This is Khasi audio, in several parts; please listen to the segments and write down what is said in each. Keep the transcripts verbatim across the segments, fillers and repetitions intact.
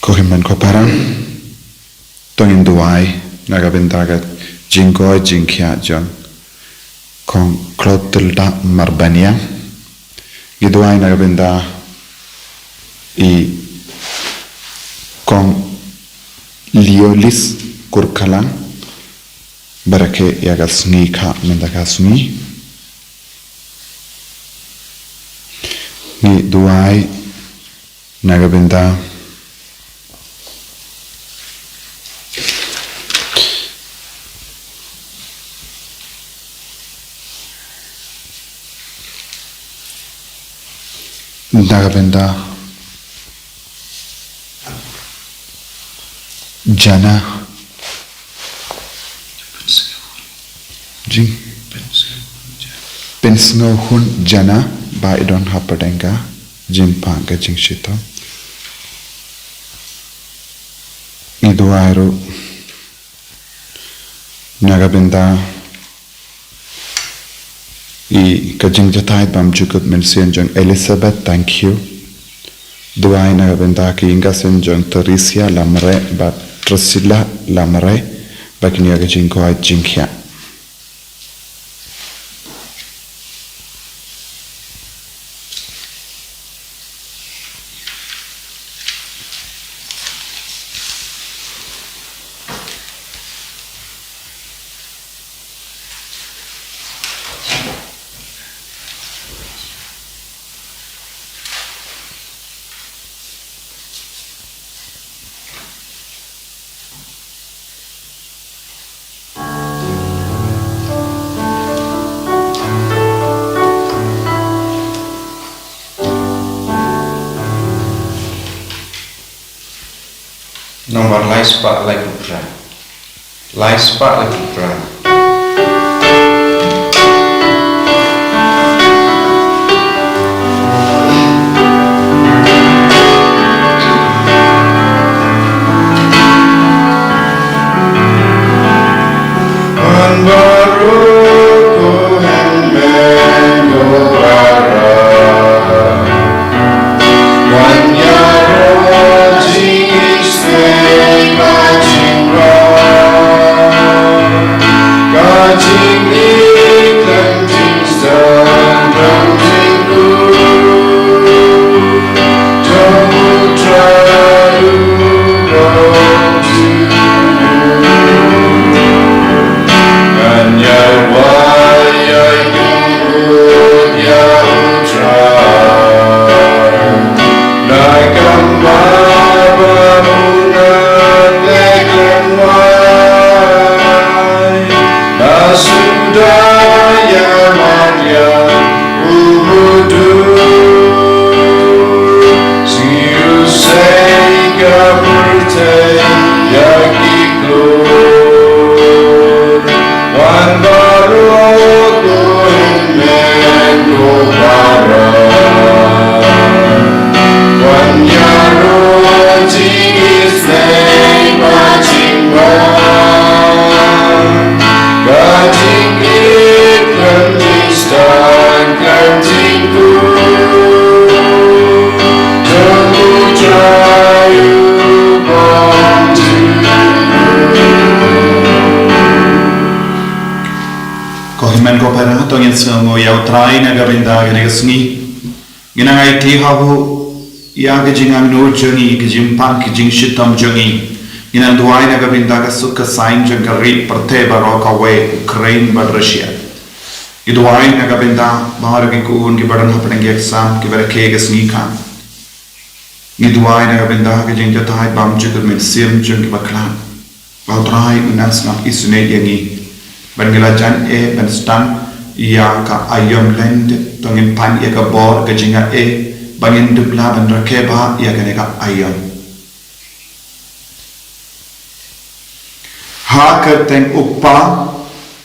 Ko hynmen ko para, to ngin duwai na ka bynta ka jingkoit jingkhiah jong Kong Clotilda Marbaniang. Ngi duwai na ka bynta i Kong Leolis Kurkhalang, ba rakhe ïa ka sngi kha mynta ka sngi. Ngi duwai na ka bynta na ka bynta Jana Jing Pynsngewhun Jana ba i don hapdeng ka jingpang ka jingshitom. Ngi duwai ruh na ka bynta i ka jingjahthait bymjukut mynsiem jong Elizabeth Thank You. Duwai na ka bynta ki ïing ka sem jong Theresia Lamre bad Drusilla Lamre ba kin ïoh ka jingkoit jingkhiah. Nombar lai spah lai phew phra. Lai spah lai phew phra. Wan baroh ko hynmen ko para, wan ïaroh jingisynei bad jingrwai, ka jingïeit khlem jingstad khlem jingkhuid jong U Trai uba long jong ngi. Ngan ïai wai ïai kyrkhu ïa U Trai, na ka bynta ba u nang leh khlem wai. Ba suda ïa Maria u mudui, shi u sei ka pyrthei ïa ki klur. Wan baroh ko hynmen ko para, wan ïaroh jingisynei bad jingrwai, ka jingïeit khlem jingstad khlem jingkhuid jong U Trai uba long jong ngi. Ko hynmen ko para, to ngin sngewnguh ïa U Trai na ka bynta kane ka sngi. Ngin nang aiti ha u ïa ka jingangnud jong ngi, ka jingpang, ka jingshitom jong ngi. Ngin nang duwai na ka bynta ka suk ka saiñ jong ka ri pyrthei baroh kawei, Ukraine bad Russia. Ngi duwai na ka bynta baroh ki khun kiba don hapdeng ki exam kiba rakhe ka sngi kha. Ngi duwai na ka bynta ka jingjahthait bymjukut mynsiem jong kiba khlad. Ba U Trai un nang sngap isynei ïa ngi. Ban ngi la jan eh ban sdang ïa ka aïom lyndet, to ngin pan ïa ka bor ka jingaiei ba ngin dup lah ban rakhe bha ïa kane ka aïom. Ha ka kyrteng U Kpa,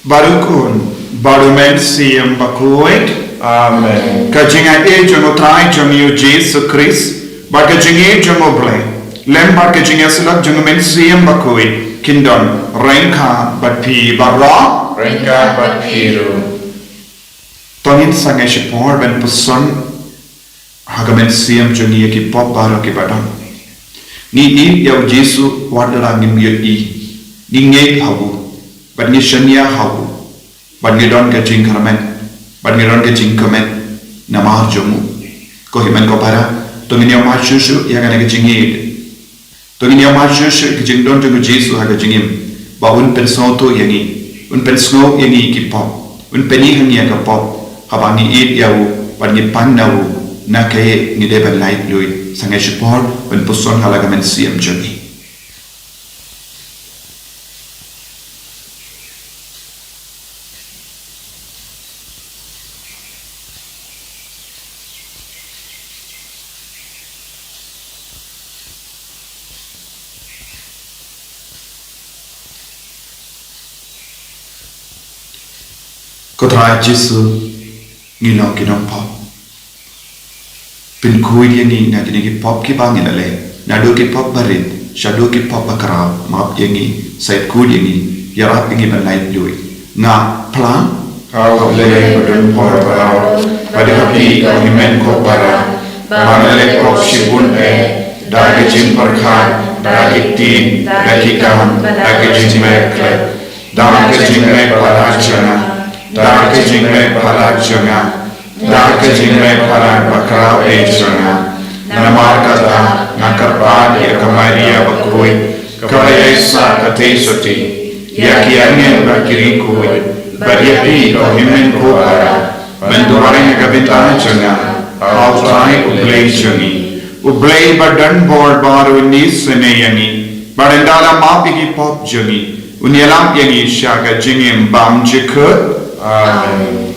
bad U Khun, bad U Mynsiem Bakhuid. Amen. Ka jingaiei jong U Trai jong ngi U Jisu Khrist, bad ka jingïeit jong U Blei, lem bad ka jingïasyllok jong U Mynsiem Bakhuid, kin don ryngkat bad phi baroh. Ryngkat bad phi ruh. To ngin sangeh shipor ban puson ha ka mynsiem jong ngi ïa ki pop baroh kiba don. Ngi ïeit ïa u Jisu wat la ngim ïohi. Ngi ngeit ha u, bad ngi shaniah ha u, bad ngi don ka jingkyrmen, bad ngi don ka jingkmen namar jong u. Ko hynmen ko para, to ngin ïa mad shuh shuh ïa kane ka jingïeit. To ngin ïa mad shuh shuh ïa ka jingdon jong u Jisu ha ka jingim, ba un pynsngewthuh ïa ngi, un pynsngew ïa ngi ki pop, un pyni ha ngi ïa ka pop, haba ngi ïeit ïa u, bad ngi pan na u, na kaei ngi dei ban lait luid. Sa ngin ïa shipor ban puson ha la ka mynsiem jong ngi. Ko Trai Jisu, ngi long ki nongpop. Pynkhuid ïa ngi na kine ki pop kiba ngi la leh, naduh ki pop barit shaduh ki pop bakhraw. Map ïa ngi, sa ïaid khuid ïa ngi, ïarap ïa ngi ban lait luid. Nga phla ha U Blei badonbor baroh, bad ha phi ko hynmen ko para, ba nga la leh pop shibun eh, da ka jingpyrkhat, da ki ktien, da ki kam, da ka jingmih khlem, da ka jingmih palat jong nga, da ka jingmih palat jong nga, da ka jingmih palat bakhraw eh jong nga. Namar kata nga kyrpad ïa ka Maria bakhuid, kaba ïaisah katei shatei, ïa ki angel bad ki riewkhuid, bad ïa phi ko hynmen ko para, ban duwai ha ka bynta jong nga ha U Trai U Blei jong ngi. U Blei badonbor baroh un isynei ïa ngi, bad un da la map ïa ki pop jong ngi, un ïalam ïa ngi sha ka jingim bymjukut. Amen.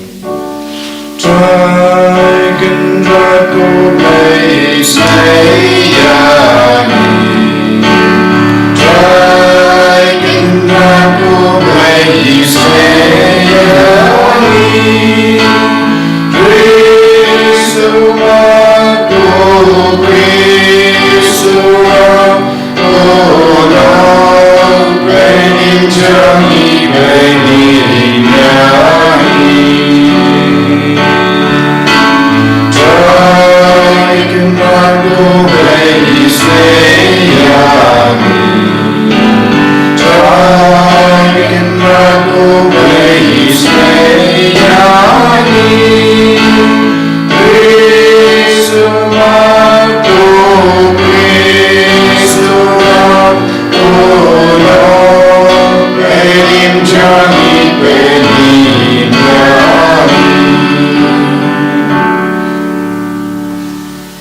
Trai Kynrad, ko Blei, isynei ïa ngi. Trai Kynrad, ko Blei, isynei ïa ngi. Khrist u Mat, ko Khrist u Mat,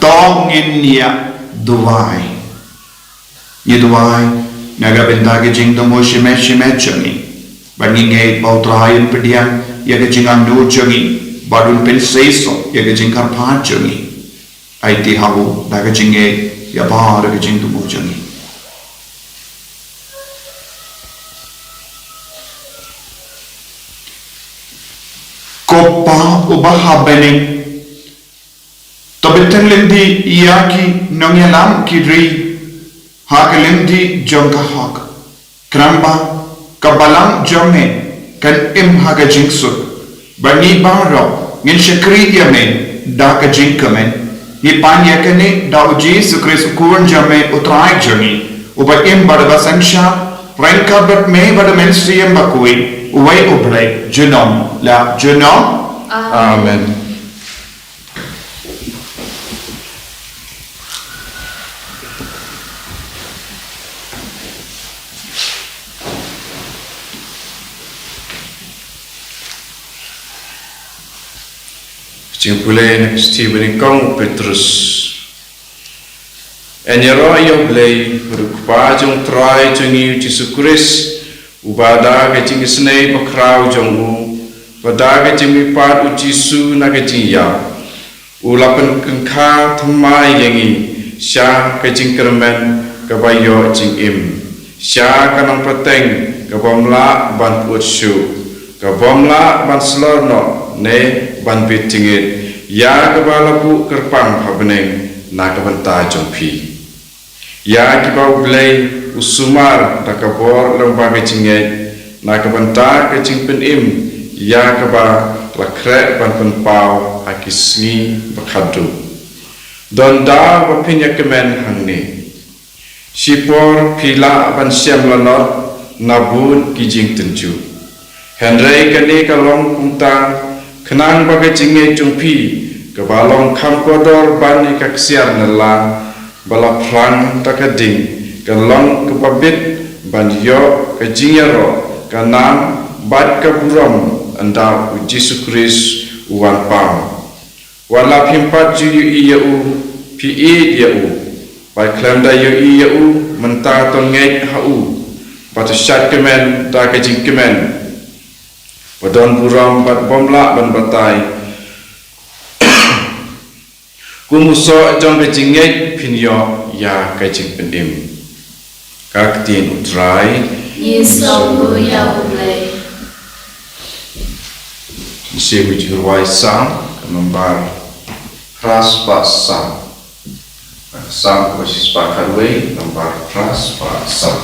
To ngin ïa duwai. Ngi duwai na ka bynta ka jingthmu shimet shimet jong ngi, bad ngi ngeit ba U Trai un pdiang ïa ka jingangnud jong ngi, bad un pynseisoh ïa ka jingkyrpad jong ngi. Aiti ha u da ka jingngeit ïa baroh ka jingthmu jong ngi. Ko Pa uba ha bneng, to bteng lynti ïa ki nongïalam ki ri ha ka lynti jong ka hok. Khnang ba ka balang jong me kan im ha ka jingsuk, ba ngi baroh ngin shakri ïa me da ka jingkmen. Ngi pan ïa kane da U Jisu Khrist U Khun jong me U Trai jong ngi, uba im bad uba synshar ryngkat bad me bad U Mynsiem Bakhuid, uwei U Blei, junom la junom. Amen. Jingpule na ka shithi ba nyngkong u Petrus. Yn ïaroh ïa U Blei, U Kpa jong U Trai jong ngi U Jisu Khrist, uba da ka jingisynei bakhraw jong u, bad da ka jingmihpat U Jisu na ka jingïap, u la pynkyngkha thymmai ïa ngi sha ka jingkyrmen kaba ïoh jingim, sha ka nongpyrthei kabym lah ban pyut shuh, kabym lah ban slor noh ne ban bit jingit ïa kaba la buh kyrpang ha bneng na ka bynta jong phi. Ïa kiba U Blei u sumar da ka bor lyngba ka jingngeit, na ka bynta ka jingpynim ïa kaba la khreh ban pynpaw ha ki sngi ba khadduh. Don da ba phin ïa kmen hangne. Shipor phi lah ban shem lanot na bun ki jingtynjuh. Hynrei kane ka long kumta, khnang ba ka jingngeit jong phi, kaba long kham kordor ban ïa ka ksiar nylla, ba la phrang da ka ding, kan long kaba bit ban ïoh ka jingïaroh, ka nam bad ka burom ynda u Jisu Khrist u wan pam. Wat la phim pat ju ïohi ïa u, phi ïeit ïa u. Bad khlem da ïohi ïa u, mynta to ngeit ha u, bad to shad kmen da ka jingkmen, ba don burom bad bym lah ban batai. Kum u soh jong ka jingngeit phin ïoh ïa ka jingpynim. Ka ktien u Trai. Ngi sngewbha ïa u Blei. Ngi sngewbha ïa u Trai. Salm ka nombar phra spah san. Salm ka shispah khatwei, nombar phra spah san.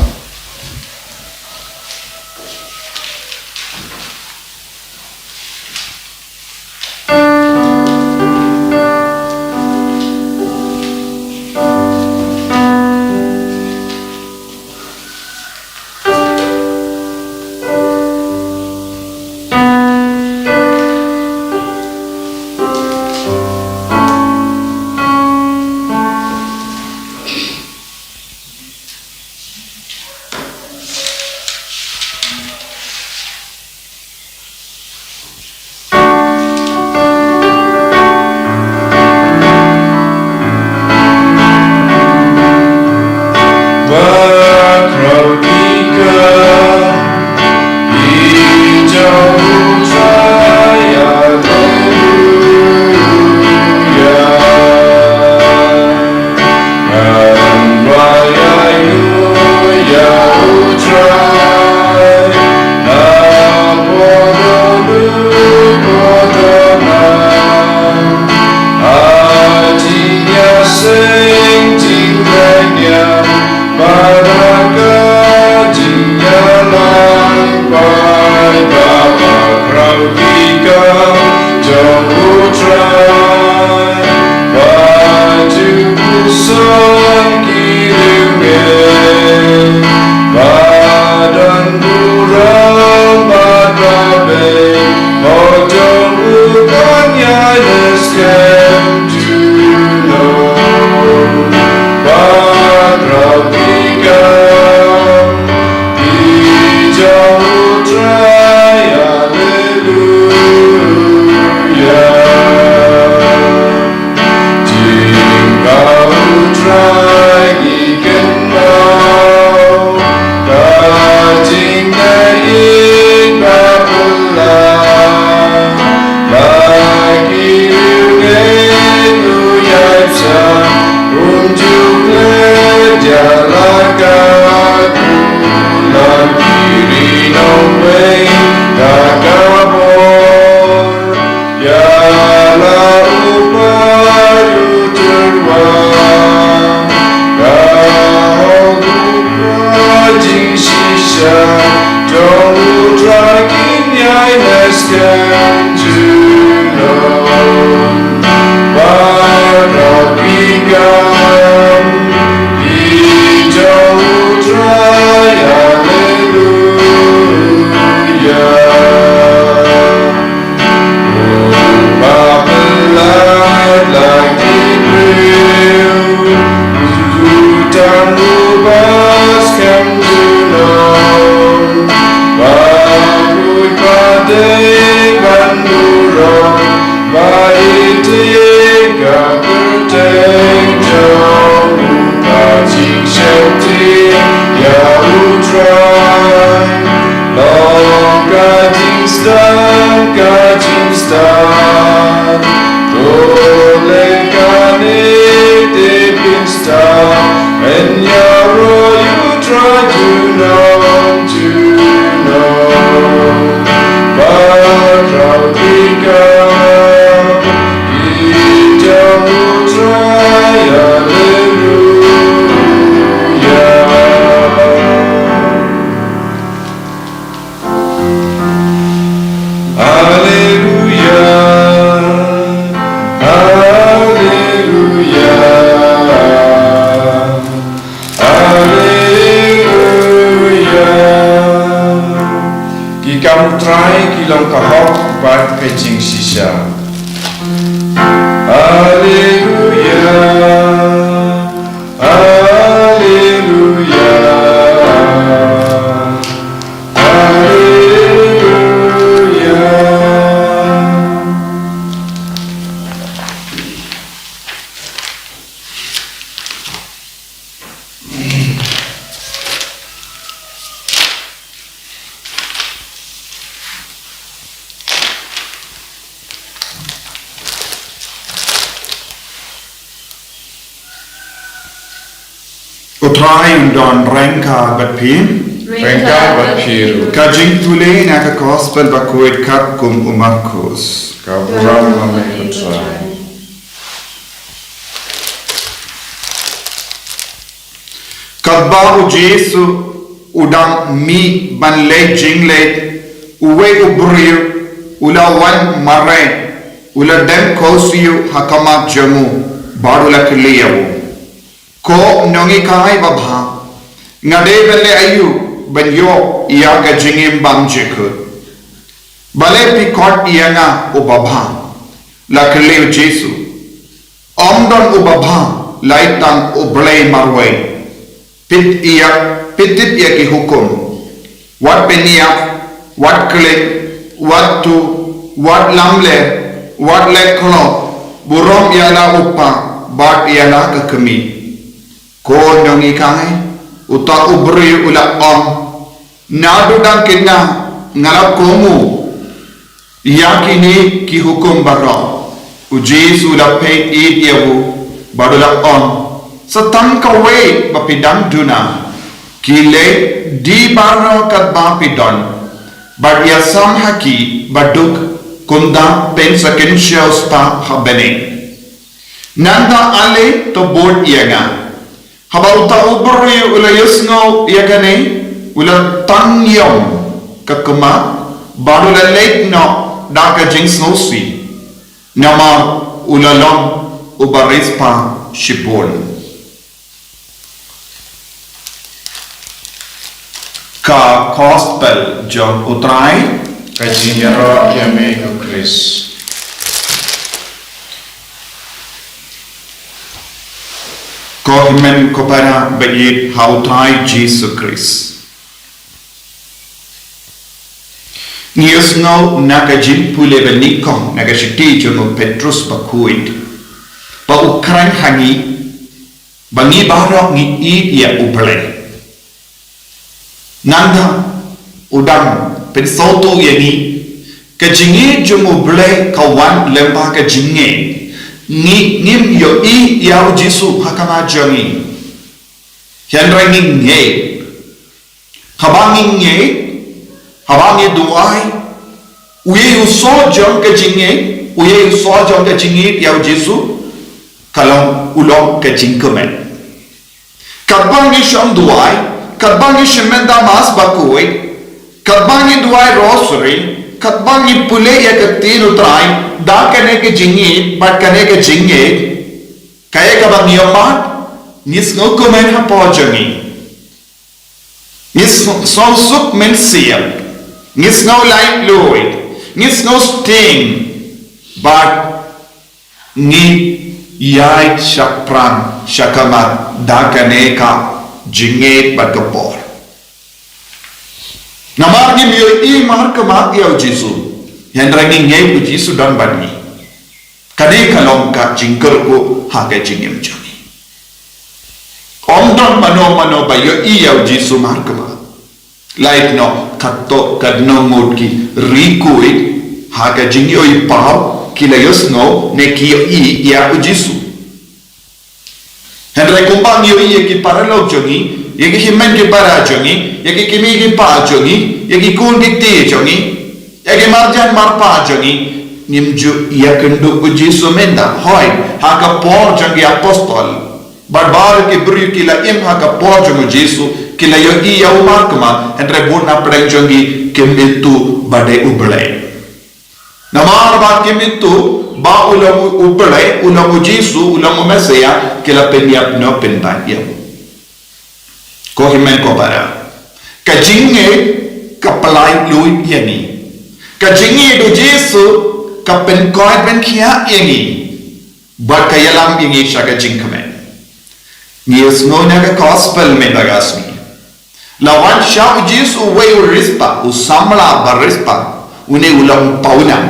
Ka jingshisha. Haleluya. Haleluya. Haleluya. U Trai un don ryngkat bad phi. Ryngkat bad phi ruh. Ka jingpule na ka Gospel bakhuid katkum u Markus. Ka burom ma me, ko Trai. Katba u Jisu u dang mih ban leit jingleit, uwei u briew u la wan mareh, u la dem khublei ha khmat jong u, bad u la kylli ïa u, Ko nonghikai babha, nga dei ban leh aïu ban ïoh ïa ka jingim bymjukut? Balei phi khot ïa nga u babha? La kylli u Jisu. Ym don u babha, lai tang U Blei marwei. Phi tip ïa, phi tip ïa ki hukum. Wat pynïap, wat khlem, wat tuh, wat lamler, wat leh khlok, burom ïa la u kpa bad ïa la ka kmie. Ko nonghikai, uta u briew u la ong, naduh dang khynnah nga la kohnguh ïa kine ki hukum baroh. U Jisu u la peit ïa u bad u la ong, sa tang kawei ba phi dang duna. Ki leh die baroh katba phi don, bad ïasam ha ki ba duk kumta pynsakhsia u spah ha bneng. Nangta ale to bud ïa nga. Haba uta u briew u la ïohsngew ïa kane, u la tang ïom ka khmat bad u la leit noh da ka jingsngewsih. Namar u la long uba riewspah shibun. Ka Gospel jong U Trai. Ka jingïaroh ïa me, ko Khrist. Ko hynmen ko para ba ïeit ha U Trai Jisu Khrist. Ngi ïohsngew na ka jingpule ba nyngkong na ka shithi jong u Petrus bakhuid, ba u kren ha ngi ba ngi baroh ngi ïeit ïa U Blei. Nangta u dang pynsngewthuh ïa ngi, ka jingïeit jong U Blei ka wan lyngba ka jingngeit. Ngi, ngim ïohi ïa U Jisu ha khmat jong ngi, hynrei ngi ngeit. Haba ngi ngeit, haba ngi duwai, uei u soh jong ka jingngeit, uei u soh jong ka jingngeit ïa U Jisu? Ka long, u long ka jingkmen. Katba ngi shong duwai, katba ngi shim mynta Mass bakhuid, katba ngi duwai Rosary, katba ngi pule ïa ka ktien U Trai da kane ka jingïeit bad kane ka jingngeit, kaei kaba ngi ïohmad? Ngi sngewkmen hapoh jong ngi. Ngi sngew, sngewsuk mynsiem, ngi sngew laitluid, ngi sngew sting, bad ngi ïaid shaphrang shakhmat da kane ka jingngeit bad ka por. Namar ngim ïohi markhmat ïa U Jisu, hynrei ngi ngeit U Jisu don bad ngi. Kane ka long ka jingkyrkhu ha ka jingim jong ngi. Ym don mano mano ba ïohi ïa U Jisu markhmat. Lait noh katto katno ngut ki riewkhuid ha ka jingïohi paw ki la ïohsngew ne ki ïohi ïa U Jisu. Hynrei kumba ngi ïohi ïa ki paralok jong ngi, ïa ki hynmen ki para jong ngi, ïa ki kmie ki kpa jong ngi, ïa ki khun ki kti jong ngi, ïa ki marjan marpa jong ngi, ngim ju ïakynduh U Jisu mynta. Hooid, ha ka por jong ki apostol bad baroh ki briew ki la im ha ka por jong U Jisu, ki la ïohi ïa u markhmat, hynrei bun na pdeng jong ki kim ithuh ba dei U Blei. Namar ba kim ithuh ba u long U Blei, u long U Jisu, u long U Messaïah, ki la pynïap noh pynban ïa u. Ko hynmen ko para, ka jingngeit ka pyllait luid ïa ngi. Ka jingngeit U Jisu ka pynkoit ban khiah ïa ngi bad ka ïalam ïa ngi sha ka jingkmen. Ngi ïohsngew na ka gospel mynta ka sngi. La wan sha u Jisu uwei u riewspah, u samla ba riewspah, une u long pawnam.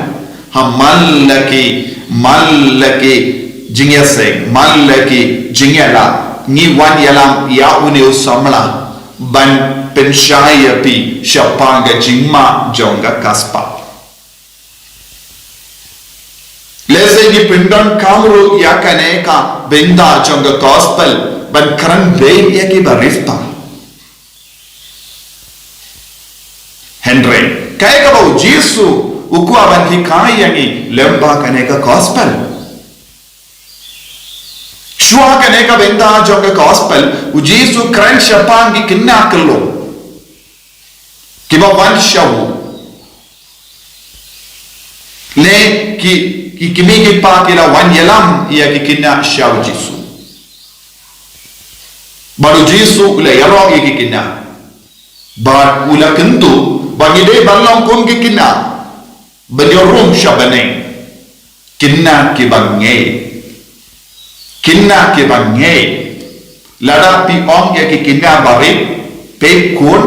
Ha man la ki, man la ki jingïaseng, man la ki jingïalah, ngi wan ïalam ïa une u samla ban pynshai ïa phi shaphang ka jingma jong ka gospel. Lehse ngi pyndonkam ruh ïa kane ka bynta jong ka gospel ban kren beiñ ïa ki ba riewspah. Hynrei kaei kaba u Jisu u kwah ban hikai ïa ngi lyngba kane ka gospel? Shuwa kane ka bynta jong ka gospel, u Jisu u kren shaphang ki khynnah khyllung kiba wan sha u. Ne ki, ki kmie ki kpa ki la wan ïalam ïa ki khynnah sha u Jisu. Bad u Jisu u la ïaroh ïa ki khynnah. Bad u la kyntu ba ngi dei ban long kum ki khynnah ban ïarum sha bneng. Khynnah kiba ngeit. Khynnah kiba ngeit. Lada phi ong ïa ki khynnah barit, peit khun,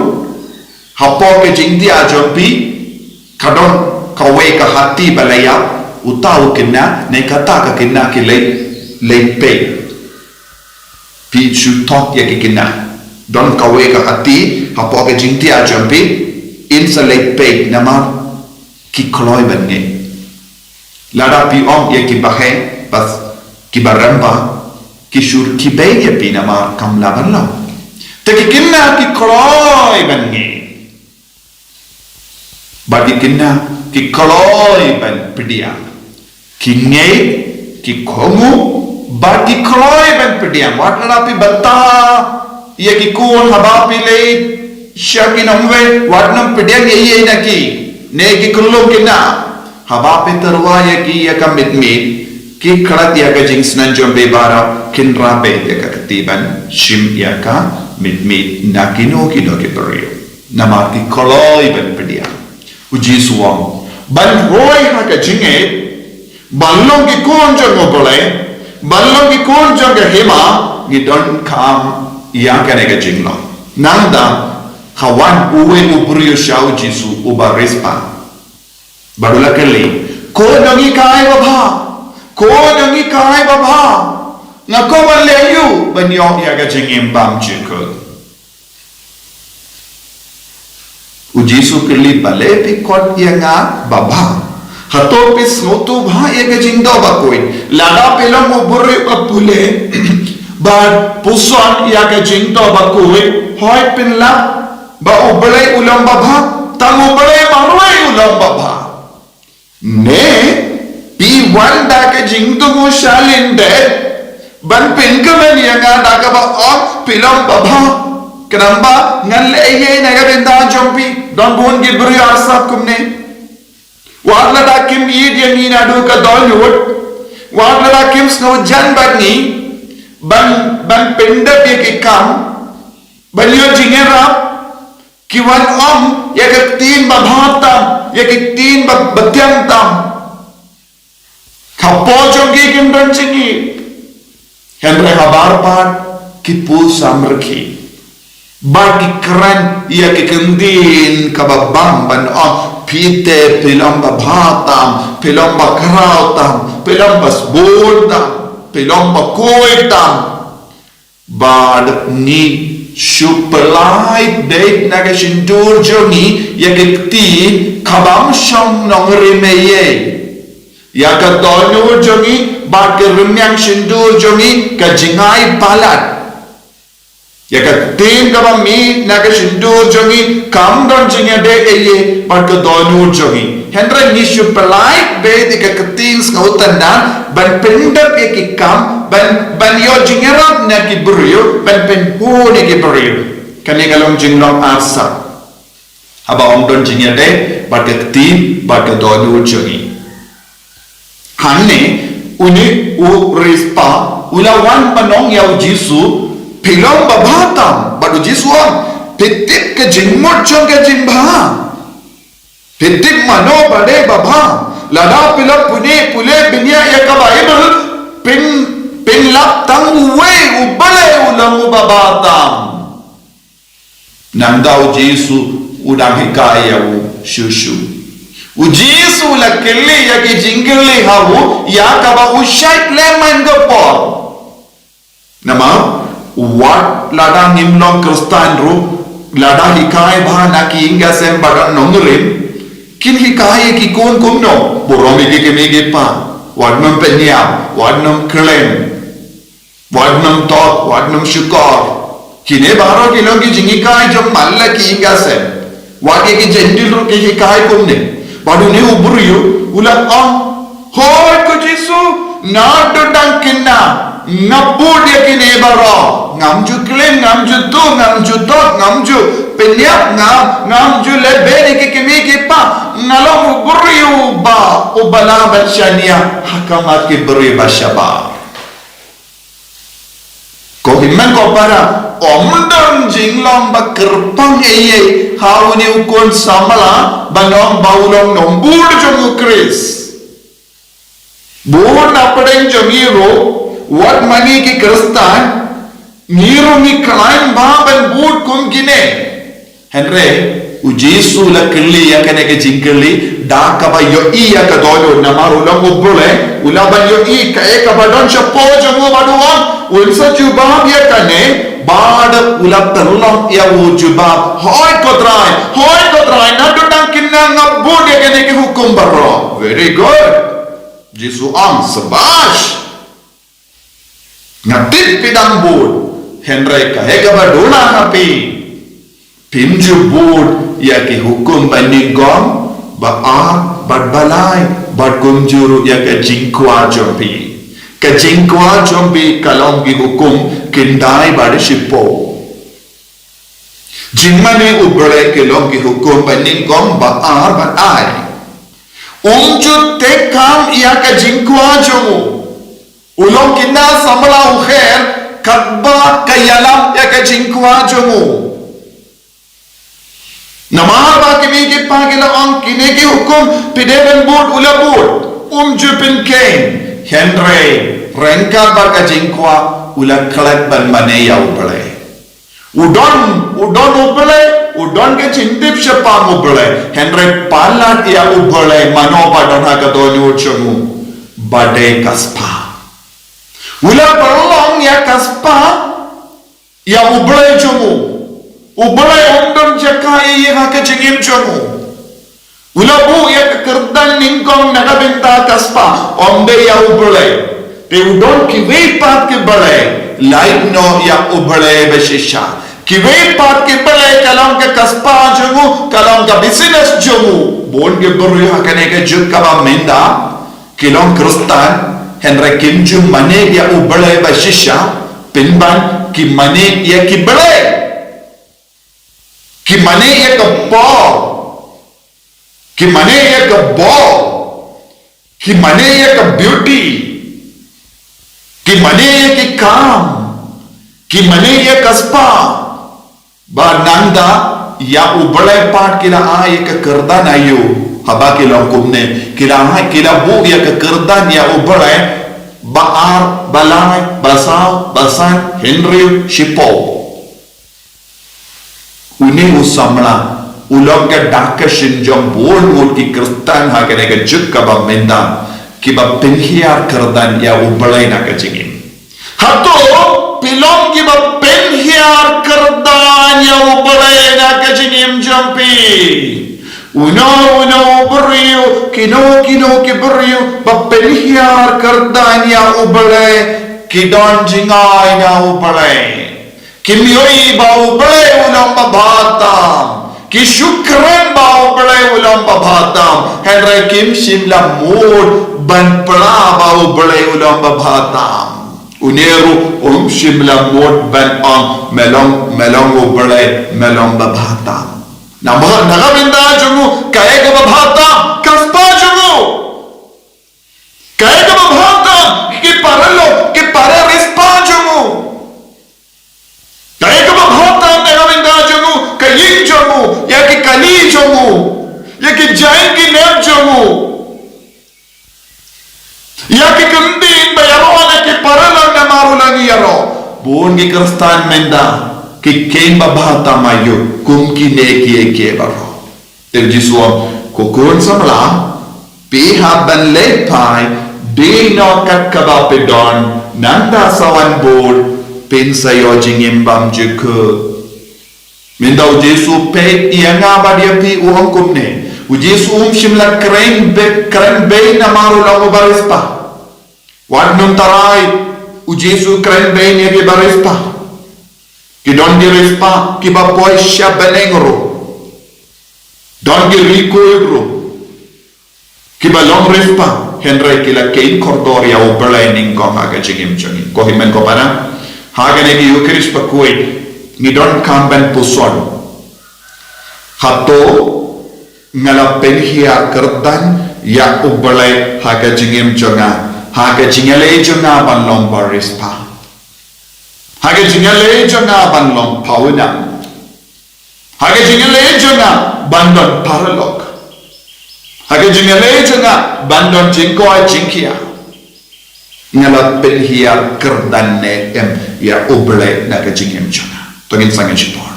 hapoh ka jingthiah jong phi ka don kawei ka hati ba la ïap, uta u khynnah ne kata ka khynnah ki leit, leit peit. Phi shu thok ïa ki khynnah. Don kawei ka hati hapoh ka jingthiah jong phi, yn sa leit peit namar ki kloi ban ngeit. Lada phi ong ïa ki baheh, bad ki barem ba, ki shu khie beiñ ïa phi namar kam lah ban long. Te ki khynnah ki kloi ban ngeit. Bad ki khynnah ki kloi ban pdiang. Ki ngeit, ki kohnguh, bad ki kloi ban pdiang. Wat lada phi bynta ïa ki khun haba phi leit sha ki nongwei, wat nym pdiang ïa ei na ki. Ne ki khyllung khynnah, haba phi tyrwa ïa ki ïa ka miet miet, ki khlad ïa ka jingsneng jong phi bad kin rah beit ïa ka kti ban shim ïa ka miet miet na kino kino ki briew. Namar ki kloi ban pdiang. U Jisu u ong, ban roi ha ka jingngeit, ban long ki khun jong U Blei, ban long ki khun jong ka hima, ngi donkam ïa kane ka jinglong. Nangta ha wan uwei u briew sha u Jisu uba riewspah. Bad u la kylli, ko jong ngi kai babha, ko jong ngi kai babha, nga kwah ban leh aïu ban ïoh ïa ka jingim bymjukut. U Jisu u kylli, balei phi khot ïa nga babha? Hato phi sngewthuh bha ïa ka jingdoh bakhuid? Lada phi long u briew uba pule bad puson ïa ka jingdoh bakhuid, hooid phin lap ba U Blei u long babha, tang U Blei marwei u long babha. Ne phi wan da ka jingthmu sha lyndet ban pynkmen ïa nga da kaba ong phi long babha? Khnang ba ngan leh ei ei na ka bynta jong phi? Don bun ki briew arsap kumne. Wat lada kim ïeit ïa ngi naduh ka dohnud, wat lada kim sngewjan bad ngi ban, ban pyndep ïa ki kam, ban ïoh jingïarap, ki wan ong ïa ka ktien babha tam, ïa ka ktien ba, bathiang tam. Hapoh jong ki kim don jingïeit. Hynrei habar pat ki pule samrkhie. Bad ki kren ïa ka ktien kaba bang ban ong, phi te phi long babha tam, phi long bakhraw tam, phi long basbun tam, phi long bakhuid tam. Bad ngi shu pyllait beit na ka shyntur jong ngi ïa ka kti kabym shong nongrim ei ei. Ïa ka dohnud jong ngi bad ka rmiang shyntur jong ngi ka jingai palat. Ïa ka ktien kaba mih na ka shyntur jong ngi kam don jingïadei ei ei bad ka dohnud jong ngi. Hynrei ngi shu pyllait beit ïa ka ktien sngewtynnad ban pyndep ïa ki kam, ban, ban ïoh jingïarap na ki briew, ban pynhun ïa ki briew. Kane ka long jinglong arsap haba ym don jingïadei bad ka ktien bad ka dohnud jong ngi. Hangne une u riewspah u la wan ban ong ïa u Jisu, phi long babha tam, bad u Jisu u ong, phi tip ka jingmut jong ka jingbha? Phi tip mano ba dei ba bha? Lada phi la pule pule bniah ïa ka Baibl, phin, phin lap tang uwei, u Blei u long uba bha tam. Nangta u Jisu u dang hikai ïa u shuh shuh. U Jisu u la kylli ïa ki jingkylli ha u ïa kaba u shait leh man ka por. Namar wat lada ngim long Khristan ruh, lada hikai bha na ki ïing ki sem ba don nongrim, kin hikai ïa ki khun kumno? Burom ïa ki kmie ki kpa, wat nym pynïap, wat nym kren, wat nym thok, wat nym shukor. Kine baroh ki long ki jinghikai jong man la ki ïing ki sem. Wat ïa ki Jentil ruh ki hikai kumne. Bad une u briew u la ong, hooid ko Jisu, naduh dang khynnah nga bud ïa kine baroh. Ngam ju kren, ngam ju tuh, ngam ju thok, ngam ju pynïap, ngam, ngam ju leh beiñ ïa ki kmie ki kpa. Nga long u briew uba, uba lah ban shaniah ha khmat ki briew ba shabar. Ko hynmen ko para, ym don jinglong ba kyrpang ei ei ha une u khun samla ban ong ba u long nongbud jong u Khrist. Bun na pdeng jong ngi ruh, wat ma ngi ki Khristan, ngi ruh ngi khlaiñ bha ban bud kum kine. Hynrei u Jisu u la kylli ïa kane ka jingkylli da kaba ïohi ïa ka dohnud, namar u long u Blei, u lah ban ïohi kaei kaba don shapoh jong u bad u ong, un sa jubab ïa kane. Bad u la pynlong ïa u jubab, hooid ko Trai, hooid ko Trai, naduh dang khynnah nga bud ïa kine ki hukum baroh. Very good. Jisu ong, sabash. Nga tip phi dang bud, hynrei kaei kaba duna ha phi, phim ju bud ïa ki hukum ba nyngkong, ba ar bad ba lai, bad kumjuh ruh ïa ka jingkwah jong phi. Ka jingkwah jong phi ka long ki hukum khyndai bad shiphew. Jingmane u Blei ki long ki hukum ba nyngkong, ba ar bad ai. Um ju theh kam ïa ka jingkwah jong u. U long khynnah samla u kher katba ka ïalam ïa ka jingkwah jong u. Namar ba ki mei ki pa ki la ong kine ki hukum phi dei ban bud, u la bud. Um ju pynkheiñ, hynrei ryngkat bad ka jingkwah u la klet ban mane ïa u Blei. U don, u don u Blei, u don ka jingtip shaphang u Blei. Hynrei palat ïa u Blei mano ba don ha ka dohnud jong u, ba dei ka spah. U la pynlong ïa ka spah ïa u Blei jong u. U Blei um don jaka ei ei ha ka jingim jong u. U la buh ïa ka kyrdan nyngkong na ka bynta ka spah, ym dei ïa u Blei. Te u don kiwei pat ki blei, lait noh ïa u Blei ba shisha. Kiwei pat ki blei ka long ka, ka spah jong u, ka long ka business jong u. Bun ki briew ha kane ka juk kaba mynta ki long Khristan, hynrei kim ju mane ïa u Blei ba shisha, pynban ki mane ïa ki blei. Ki mane ïa ka por. Ki mane ïa ka bor. Ki mane ïa ka beauty. Ki mane ïa ki kam. Ki mane ïa ka spah. Ba nangta ïa u Blei pat ki la ai ïa ka kyrdan aïu? Haba ki long kumne, ki la ai, ki la buh ïa ka kyrdan ïa u Blei ba ar, ba lai, ba saw, ba san, hynriew, shiphew. Une u samla u long ka dak ka shin jong bun ngut ki Khristan ha kane ka juk kaba mynta, kiba pynhiar kyrdan ïa u Blei na ka jingim. Hato phi long kiba pynhiar kyrdan ïa u Blei na ka jingim jong phi? Uno uno u briew, kino kino ki briew ba pynhiar kyrdan ïa u Blei, ki don jingai na u Blei. Kim ïohi ba u Blei u long ba bha tam. Ki shu kren ba u Blei u long ba bha tam, hynrei kim shym la mut ban phla ba u Blei u long ba bha tam. Une ruh um shym la mut ban ong, me long, me long u Blei, me long ba bha tam. Namar na ka bynta jong u, kaei kaba bha tam? Ka spah jong u. Kaei kaba bha tam? Ki para lok, ki para riewspah jong u. Kaei kaba bha tam na ka bynta jong u? Ka ïing jong u, ïa ki kali jong u, ïa ki jaiñ ki nep jong u. Ïa ki kyndit ba ïaroh na ki paralok namar u la ngi ïaroh. Bun ki Khristan mynta ki kheiñ babha tam aïu kum kine kiei kiei baroh. Te u Jisu u ong, ko khun samla, phi hap ban leit phai, die noh kat kaba phi don, nangta sa wan bud, phin sa ïoh jingim bymjukut. Mynta u Jisu peit ïa nga bad ïa phi u ong kumne. U Jisu um shym la kren beit, kren beit namar u long u bariewspah. Wat nym tharai, u Jisu kren beit ïa ki bariewspah. Ki don ki riewspah kiba poi sha bneng ruh. Don ki riewkhuid ruh kiba long riewspah, hynrei ki la kheiñ kordor ïa U Blei nyngkong ha ka jingim jong ngi. Ko hynmen ko para, ha kane ka Eukharist bakhuid, ngi donkam ban puson. Hato nga la pynhiar kyrdan ïa U Blei ha ka jingim jong nga, ha ka jingïaleh jong nga ban long bariewspah, ha ka jingïaleh jong nga ban long pawnam, ha ka jingïaleh jong nga ban don paralok, ha ka jingïaleh jong nga ban don jingkoit jingkhiah, nga la pynhiar kyrdan ne em ïa U Blei na ka jingim jong nga? To ngin sangeh shipor.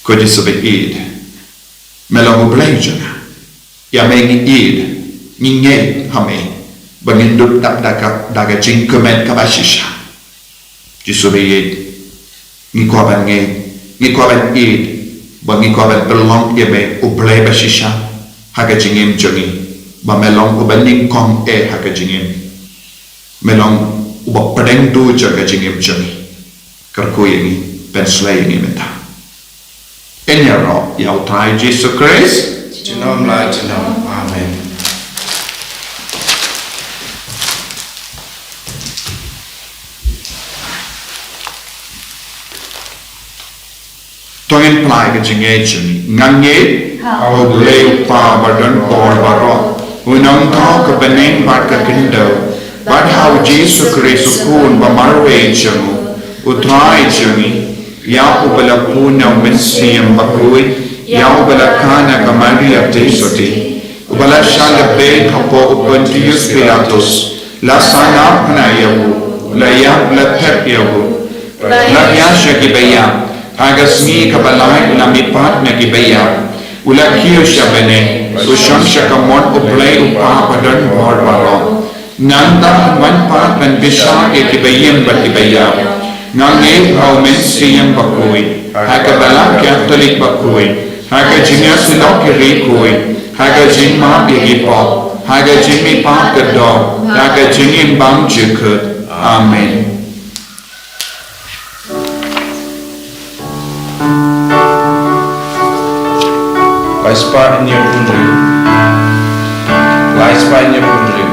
Ko Jisu ba ïeit, me long U Blei jong nga. Ïa me ngi ïeit, ngi ngeit ha me ba ngin dup dap da ka, da ka jingkmen kaba shisha. Jisu ba ïeit, ngi kwah ban ngeit, ngi kwah ban ïeit ba ngi kwah ban pynlong ïa me U Blei ba shisha ha ka jingim jong ngi, ba me long uba nyngkong eh ha ka jingim. Me long uba pdeng duh jong ka jingim jong ngi. Kyrkhu ïa ngi, pynshlei ïa ngi mynta. Ngin ïaroh ïa U Trai Jisu Khrist. Junom la junom. Amen. To ngin pynlait ka jingngeit jong ngi. Nga ngeit ha U Blei U Kpa badonbor baroh, u nongthoh ka bneng bad ka khyndew, bad ha U Jisu Khrist u Khun ba marwei jong u, U Trai jong ngi, ïa uba la pun na U Mynsiem Bakhuid, ïa uba la kha na ka Maria Theisotti, uba la shah lehbeiñ hapoh u Pontius Pilatus, la sngap khnang ïa u, la ïap la thep ïa u, la thiah sha kiba ïap, ha ka sngi kaba lai u la mihpat na kiba ïap, u la kiew sha bneng, u shong sha kamon U Blei U Kpa badonbor baroh. Nangta un wan pat ban bishar ïa kiba ïeng bad kiba ïap. Nga ngeit ha U Mynsiem Bakhuid, ha ka Balang Katholik bakhuid, ha ka jingïasyllok ki riewkhuid, ha ka jingmap ïa ki pop, ha ka jingmihpat ka doh, ha ka jingim bymjukut. Amen. Lai spah hynñiew phew hynriew. Lai spah hynñiew phew hynriew.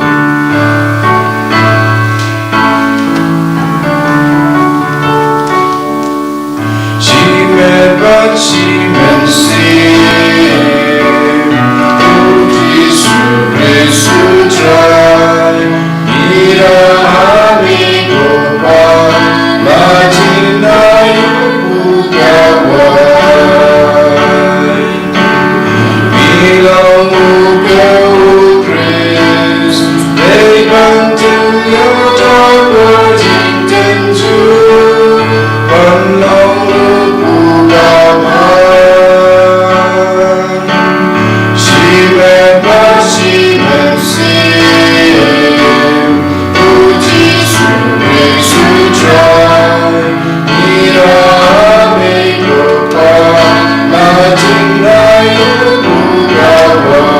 Shi met bad shi mynsiem, U Jisu Khrist U Trai. Ngi ïa ha me ko Pa, la jin na ïa u ka wai. Ngi long u ka U Khrist, dei ban tip ïa u ka jingtynjuh, ban long u ka wai. Shi met bad shi mynsiem, U Jisu Khrist U Trai. Ngi ïa ha me ko Pa, la jin na ïa u ka wai.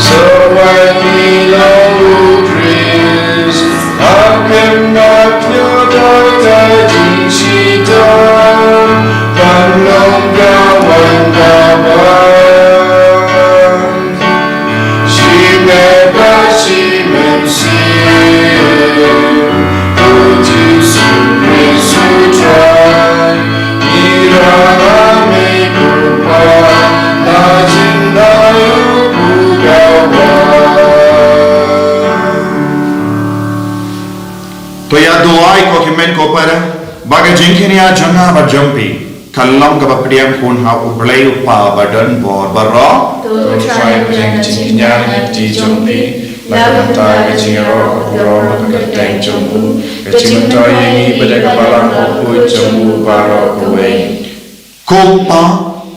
Sa wai ngi long U Khrist, ha kynnoh ïa ka jingshitom, ban long ka wan ka bam. Shi met bad shi mynsiem, U Jisu Khrist U Trai. Ngi ïa ha me ko Pa, la jin na ïa u ka wai. To ïa duwai ko hynmen ko para, ba ka jingkynnoh jong nga bad jong phi Ka long kaba pdiang khun ha U Blei U Kpa badonbor baroh. To Trai pdiang ka jingkñia na ka kti jong me, la ka bynta ka jingïaroh ka burom ka kyrteng jong u, ka jingmyntoi ïa ngi bad ïa ka balang bakhuid jong u baroh kawei. Ko Kpa,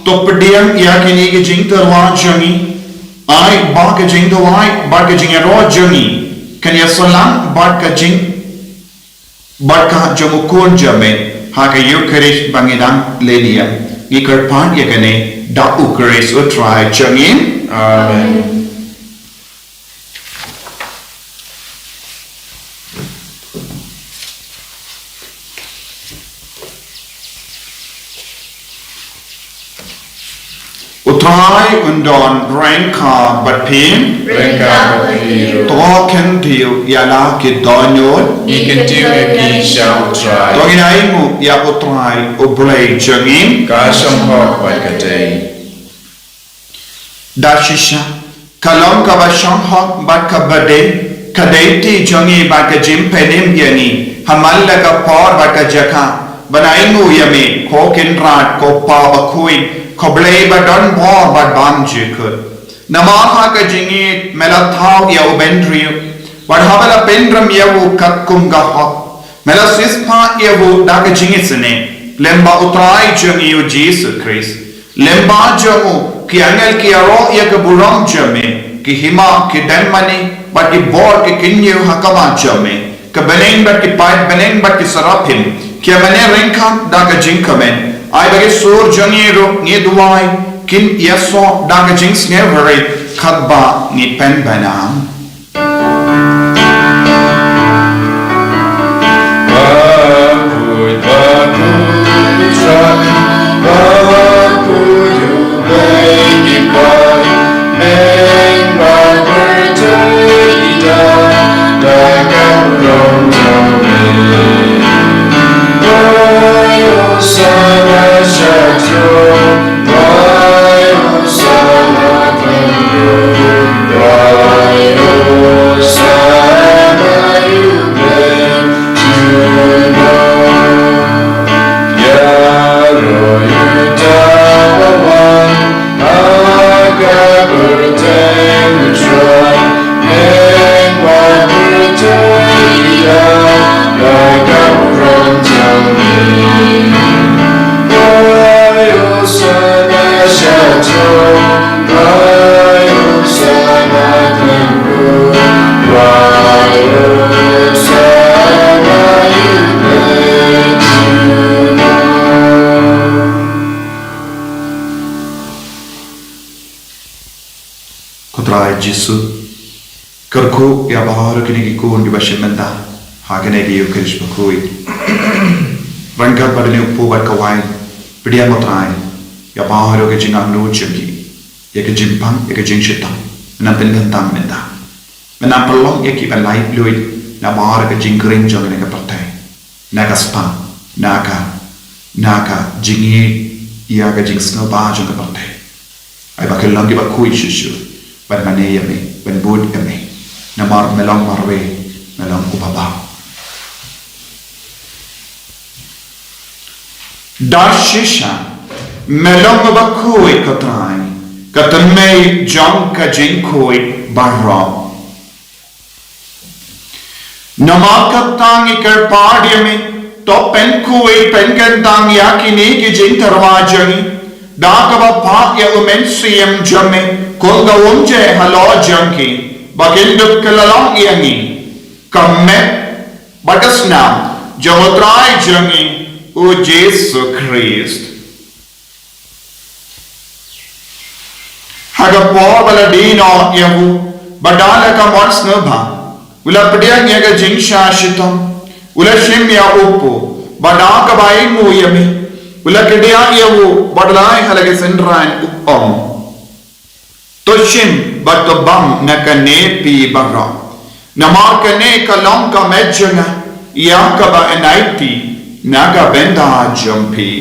to pdiang ïa kine ki jingtyrwa jong ngi. Ai ba ka jingduwai bad ka jingïaroh jong ngi kan ïasalang bad ka jing bad ka jong u Khun jong me ha ka Eukharist ba ngi dang leit ïa. Ngi kyrpad ïa kane da U Khrist U Trai jong ngi. Amen. U Trai un don ryngkat bad phi. Ryngkat bad phi ruh. To kyntiew ïa la ki dohnud. Ngi kyntiew ïa ki sha U Trai. To ngin ainguh ïa U Trai U Blei jong ngi. Ka shong hok bad ka dei. Da shisha, ka long kaba shong hok bad kaba dei, ka dei kti jong ngi bad ka jingpynim ïa ngi, ha man la ka por bad ka jaka, ban ainguh ïa me, ko Kynrad, ko Kpa bakhuid, ko Blei badonbor bad bymjukut. Namar ha ka jingïeit me la thaw ïa u bynriew, bad haba la pynrem ïa u katkum ka hok, me la siewspah ïa u da ka jingisynei, lem bad U Trai jong ngi U Jisu Khrist. Lem bad jong u, ki angel ki ïaroh ïa ka burom jong me, ki hima, ki dang mane, bad ki bor ki kynñiew ha khmat jong me. Ka bneng bad ki paid bneng bad ki saraphim ki ïa mane ryngkat da ka jingkmen. Ai ba ki sur jong ngi ruh, ngi duwai, kin ïasoh da ka jingsngewhari katba ngi pynbna. Ko Trai Jisu, kyrkhu ïa baroh kine ki khun kiba shim bynta ha kane ka Eukharist bakhuid. Ryngkat bad une u kpu bad ka wain, pdiang, ko Trai, ïa baroh ka jingangnud jong ki, ïa ka jingpang, ïa ka jingshitom. Nang pynkyntang mynta. Mynta pynlong ïa ki ban lait luid na baroh ka jingkring jong kane ka pyrthei, na ka spah, na ka, na ka jingïeit ïa ka jingsngewbha jong ka pyrthei. Ai ba kin long kiba khuid shuh shuh ban mane ïa me, ban bud ïa me. Namar me long marwei, me long uba bha. Da shisha, me long uba khuid, ko Trai, ka tynrai jong ka jingkhuid baroh. Namar kata ngi kyrpad ïa me, to pynkhuid pynkyntang ïa kine ki jingtyrwa jong ngi da kaba phah ïa u Mynsiem jong me, kum ka umjai halor jong ki, ba kin dup kylla long ïa ngi ka met bad ka snam jong u Trai jong ngi u Jisu Khrist. Ha ka por ba la die noh ïa u, bad da la ka mon sngewbha u la pdiang ïa ka jingshah shitom, u la shim ïa u kpu, bad da kaba ainguh ïa me u la kdiah ïa u, bad la ai ha la ka synran, u ong: To shim bad to bam na kane phi baroh, namar kane ka long ka met jong nga, ïa kaba yn aiti na ka bynta jong phi.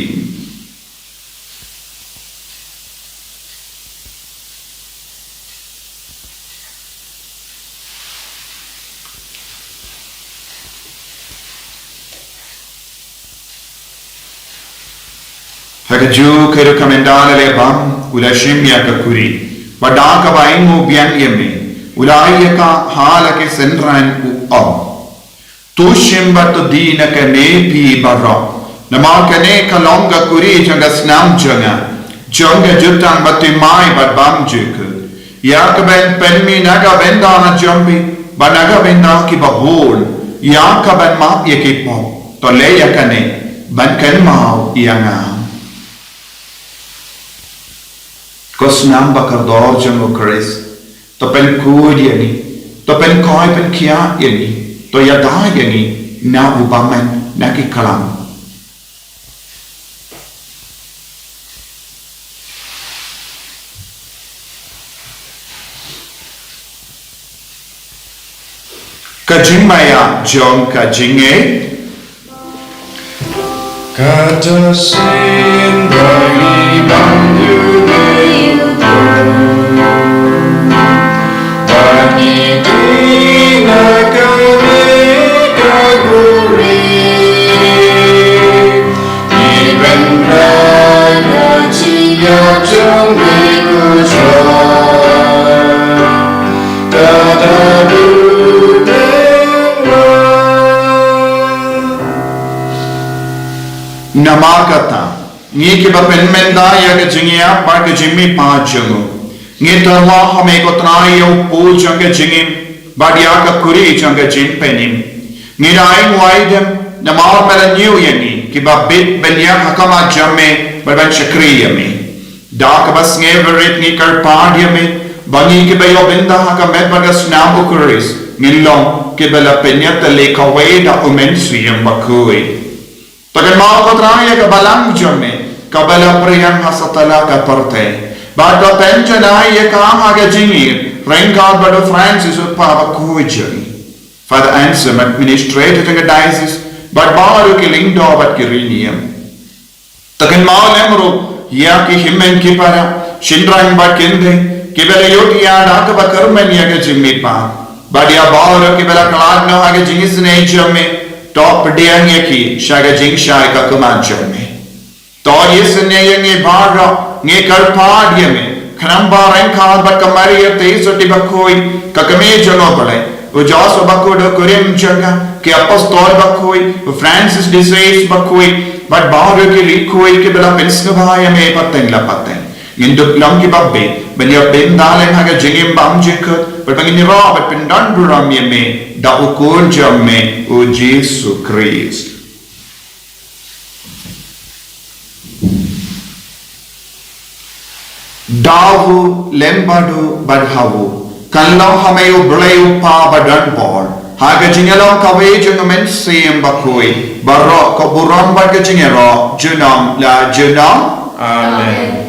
Ha kajuh ka rukom ynda la leh bam, u la shim ïa ka kurim, bad da kaba ainguh biang ïa me, u la ai ïa ka ha la ki synran, u ong: To shim bad to die na kane phi baroh, namar kane ka long ka kurim jong ka snam jong nga, jong ka jutang bathymmai bad bymjukut. Ïa kaban pynmih na ka bynta jong phi bad na ka bynta kiba bun, ïa kaban map ïa ki pop. To leh ïa kane ban kynmaw ïa nga. Ko snam ba kordor jong u Khrist, to pynkhuid ïa ngi, to pynkhoh pynkhiah ïa ngi, to ïada ïa ngi na u bymman na ki klam. Ka jingmaïa jong ka jingngeit. Kata sien ba ngi bam ïa u Trai, ba ngi die na kane ka kurim. Ngi pynbna ïa ka jingïap jong me ko Trai, da haduh mynta. Namar kata, ngi kiba pynmynta ïa ka jingïap bad ka jingmihpat jong u, ngi tyrwa ha me ko Trai ïa u pud jong ka jingim bad ïa ka kurim jong ka jingpynim. Ngi da ainguh aidem namar me la ñiew ïa ngi kiba bit ban ïeng ha khmat jong me bad ban shakri ïa me. Da kaba sngewrit ngi kyrpad ïa me ba ngi kiba ïoh bynta ha ka met bad ka snam u Khrist ngin long kiba la pynïatylli kawei da u Mynsiem Bakhuid. To kynmaw ko Trai ïa ka balang jong me kaba la pyrshang ha satlak ka pyrthei, bad to pynjanai ïa ka ha ka jingïeit ryngkat bad u Francis u kpa bakhuid jong ngi, Father Anselm, administrator jong ka diocese, bad baroh ki lyngdoh bad ki riewniam. To kynmaw lem ruh ïa ki hynmen ki para, shynrang bad kynthei kiba la ïoh ïa da kaba kyrmen ïa ka jingmihpat, bad ïa baroh kiba la khlad noh ha ka jingisynei jong me, to pdiang ïa ki sha ka jingshai ka khmat jong me. To isynei ïa ngi baroh, ngi kyrpad ïa me, khnang ba ryngkat bad ka Maria Theisotti bakhuid, ka kmie jong u Blei, u Joseph bakhuid u kurim jong ka, ki apostol bakhuid, u Francis de Sales bakhuid, bad baroh ki riewkhuid kiba la pynsngewbha ïa me pateng la pateng, ngin dup long kiba bit ban ïoh bynta lem ha ka jingim bymjukut, bad ba ngin ïaroh bad pyndonburom ïa me da u Khun jong me u Jisu Khrist. Da u lem bad u bad ha u, kan long ha me u Blei u Kpa badonbor, ha ka jingïalong kawei jong u Mynsiem Bakhuid, baroh ka burom bad ka jingïaroh junom la junom. Amen.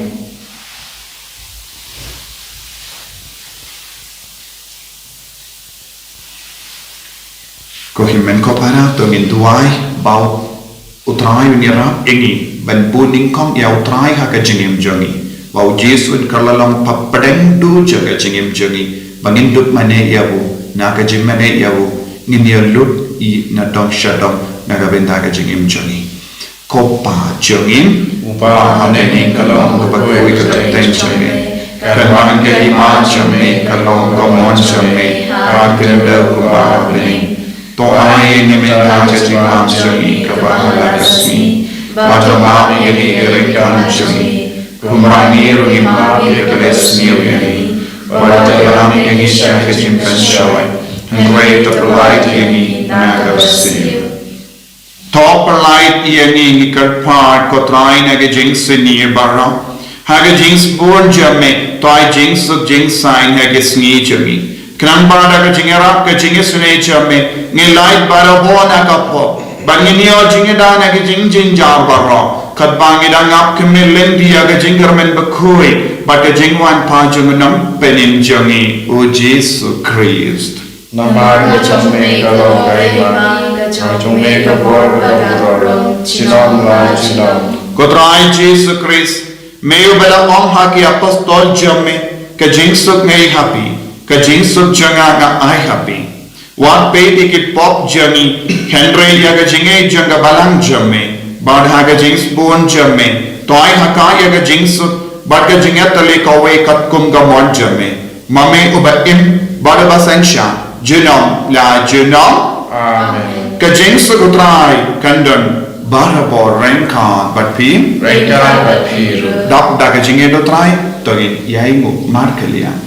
Ko hynmen ko para, to ngin duwai ba u Trai un ïarap ïa ngi ban bun nyngkong ïa u Trai ha ka jingim jong ngi, ba u Jisu un kylla long u papdeng duh jong ka jingim jong ngi, ba ngin dup mane ïa u. Na ka jingmane ïa u ngin ïa lut ïa na dong sha dong na ka bynta ka jingim jong ngi. Ko Pa jong ngi, uba ha bneng, ka long kaba khuid ka kyrteng jong me, ka wan ka hima jong me, ka long ka mon jong me, ha ka khyndew kumba ha bneng. To ai ïa ngi mynta ka jingïarap jong ngi kaba ha la ka sngi, bad to map ïa ngi ki ryngkat jong ngi, kumba ngi ruh ngi map ïa kiba la sniew ïa ngi, bad to ïalam ïa ngi sha ka jingpynshoi, hynrei to pynlait ïa ngi na kaba sniew. To pynlait ïa ngi, ngi kyrpad ko Trai, na ka jingsniew baroh, ha ka jingsbun jong me to ai jingsuk jingsaiñ ha ka sngi jong ngi, khnang ba da ka jingïarap ka jingisynei jong me ngin lait barabor na ka pop, bad ngin ïoh jingïada na ka jingjynjar baroh, katba ngi dang ap khmih lynti ïa ka jingkyrmen bakhuid bad ka jingwan pat jong u Nongpynim jong ngi u Jisu Khrist. Namar ka jong me ka long ka hima, ka jong me ka bor, ka long ka burom, junom la junom. Ko Trai Jisu Khrist, me uba la ong ha ki apostol jong me, ka jingsuk nga ai ha phi, ka jingsuk jong nga nga ai ha phi. Wat peit ïa ki pop jong ngi, hynrei ïa ka jingngeit jong ka balang jong me, bad ha ka jingsbun jong me To ai ha ka ïa ka jingsuk bad ka jingïatylli kawei katkum ka mon jong me, ma me uba im bad uba synshar junom la junom. Amen. Ka jingsuk U Trai kan don barabor ryngkat bad phi. Ryngkat bad phi ruh. Dap da ka jingïeit U Trai, to ngin ïai nguh markylliang.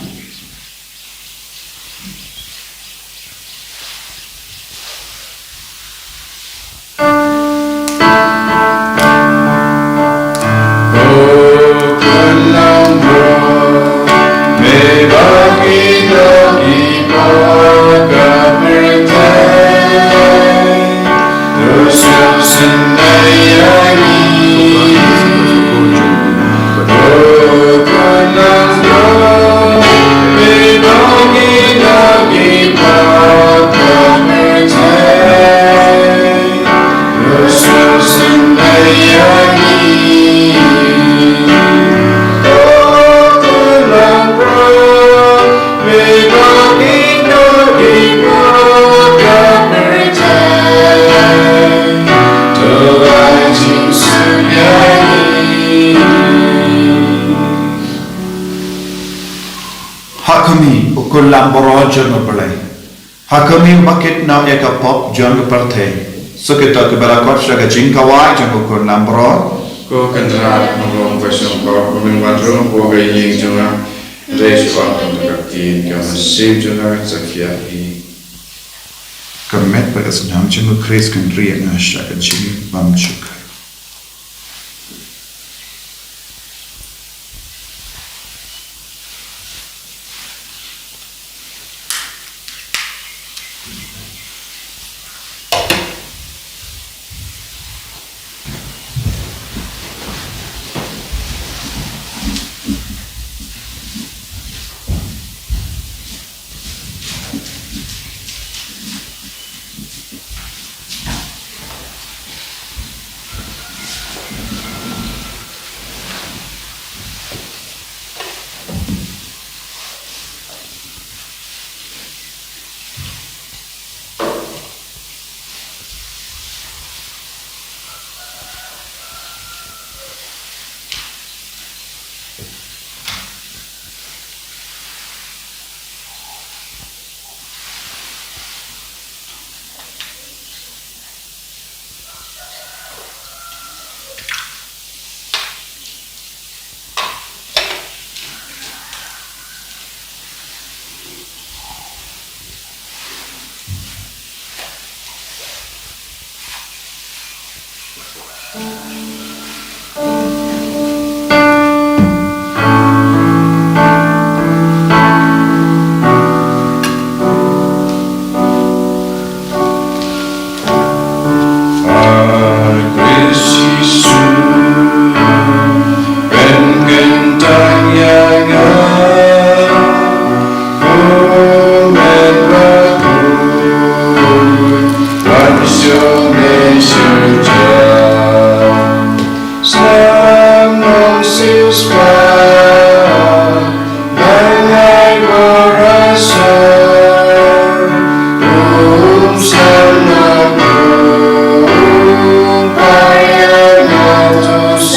Ha khmih, U Khun langbrot jong U Blei. Ha khmih, uba kit noh ïa ka pop jong ka pyrthei. Suk ïa uta uba la khot sha ka jingkawei jong U Khun langbrot. Ko Kynrad, Nongrim ba shongkor, ba men wan rung hapoh ka ïing jong nga. Hynrei shu ong tang da ka ktien, ka mynsiem jong nga kan sa khiah hi. Ka met bad ka snam jong U Khrist kan ri ïa nga sha ka jingim bymjukut.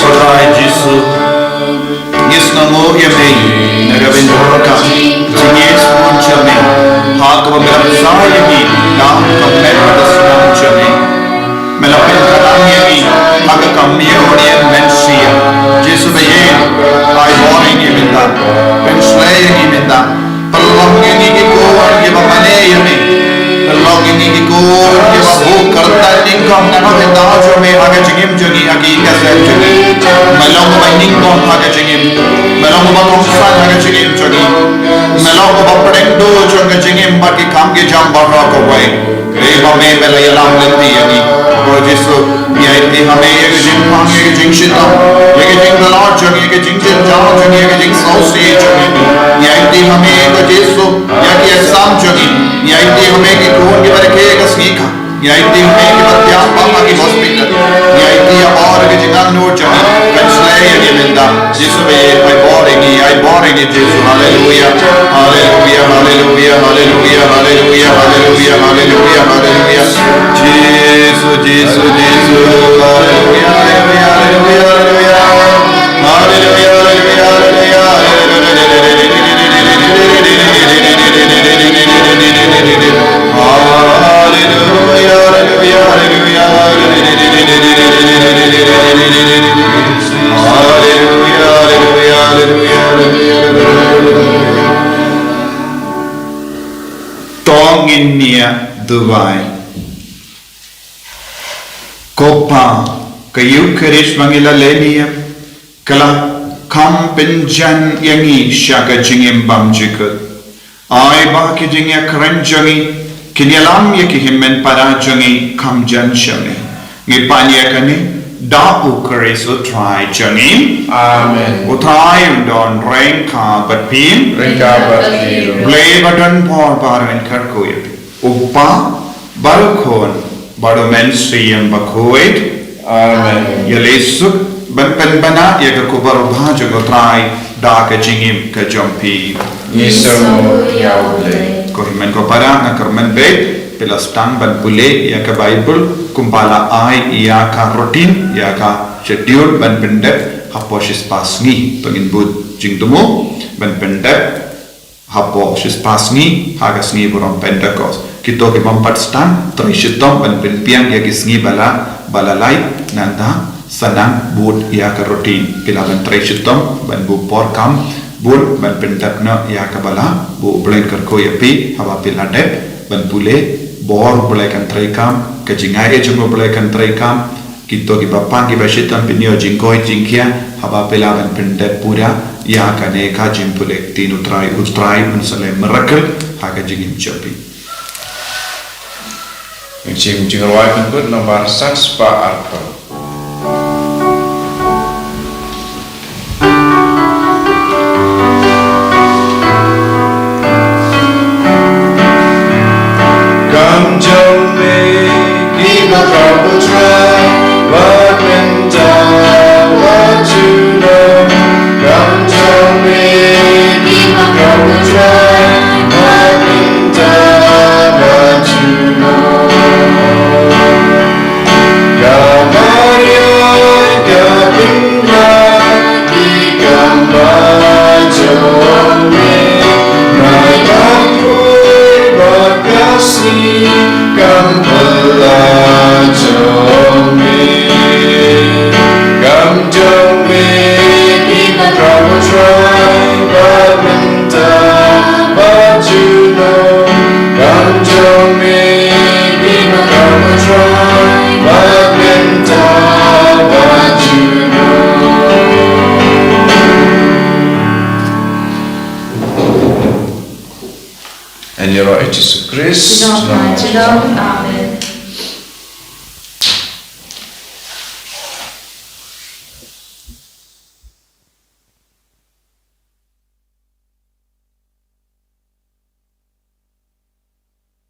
Trai Jisu, ngi sngewnguh ïa me na ka bynta ka jingïeit sbun jong me, ha kaba me la bsa ïa ngi da ka met bad ka snam jong me. Me la pynkhlaiñ ïa ngi ha ka kam ïa u Mynsiem Mynshiang. Jisu ba ïeit, ai bor ïa ngi mynta. Pynshlei ïa ngi mynta. Pynlong ïa ngi ki khun kiba mane ïa me. Pynlong ïa ngi ki khun kiba buh kyrteng nyngkong na ka bynta jong me ha ka jingim jong ngi, ha ki ïing ki sem jong ngi. Me long uba nyngkong ha ka jingim. Me long uba kongsan ha ka jingim jong ngi. Me long uba pdeng dur jong ka jingim bad ki kam ki jam baroh kawei. Hynrei ba me, me la ïalam lynti ïa ngi. Ko Jisu, ngi aiti ha me ïa ka jingpang, ïa ka jingshitom, ïa ka jingdalot jong ngi, ïa ka jingjynjar jong ngi, ïa ka jingsngewsih jong ngi. Ngi aiti ha me, ko Jisu, ïa ki exam jong ngi. Ngi aiti ha me ki khun kiba rakhe ka sngi ka. Ngi aiti ha me kiba thiah bha ha ki hospital. Ngi aiti ha bor ka jingangnud jong ngi. Pynshlei ïa ngi mynta. Jisu ba ïeit, ai bor ïa ngi, ai bor ïa ngi Jisu. Haleluia. Haleluia, haleluia, haleluia, haleluia, haleluia, haleluia, haleluia. Jisu, Jisu, Jisu. Haleluia, haleluia, haleluia, haleluia. Duwai. Ko Pa, ka Eukharist ba ngi la leh ïa ka la kham pynjan ïa ngi sha ka jingim bymjukut. Ai ba ki jingïakren jong ngi kin ïalam ïa ki hynmen para jong ngi kham jan sha me. Ngi pan ïa kane da U Khrist U Trai jong ngi. Amen. U Trai un don ryngkat bad phi. Ryngkat bad phi. Blei ba don bor ba ryngkat ko ïa phi. U Pa, bad U Khun, bad U Mynsiem Bakhuid. Amen. Ïaleh suk ban pynbna ïa ka khubor bha jong U Trai da ka jingim ka jong phi. Ngi sngewbha ïa U Blei. Ko hynmen ko para, nga kyrmen bad phi la sdang ban pule ïa ka Baibl kumba la ai ïa ka routine, ïa ka schedule ban pyndep hapoh shispah sngi. To ngin bud jingthmu ban pyndep hapoh shispah sngi ha ka sngi burom Pentekost. Kito ki bym pat sdang, trei shitom ban pynbiang ïa ki sngi ba la, ba la lai, nangta sa nang bud ïa ka routine. Phi lah ban trei shitom ban buh por kam bun ban pyndep noh ïa kaba la buh U Blei. Kyrkhu ïa phi haba phi la dep ban pule, bor U Blei kan treikam, ka jingai jong U Blei kan treikam, kito kiba pang kiba shitom phin ïoh jingkoit jingkhiah haba phi lah ban pyndep pura ïa kane ka jingpule ktien U Trai. U Trai un sa leh miracle ha ka jingim jong phi. Jing, jingrwai pynkut nombar san spah arphew. Kam jong me ki ba khraw Trai, bad mynta bad junom. Kam jong me ki ba khraw Trai, bad mynta bad junom. Ka Maria ka kynrad ki kam ba jong me, nai ba khuid bad ka sngi kam phylla jong me. Kam jong me ki ba khraw Trai, bad mynta bad junom. Kam jong me ki ba khraw Trai, bad mynta bad junom. Yn ïaroh ïa Jisu Khrist. Shalom, shalom.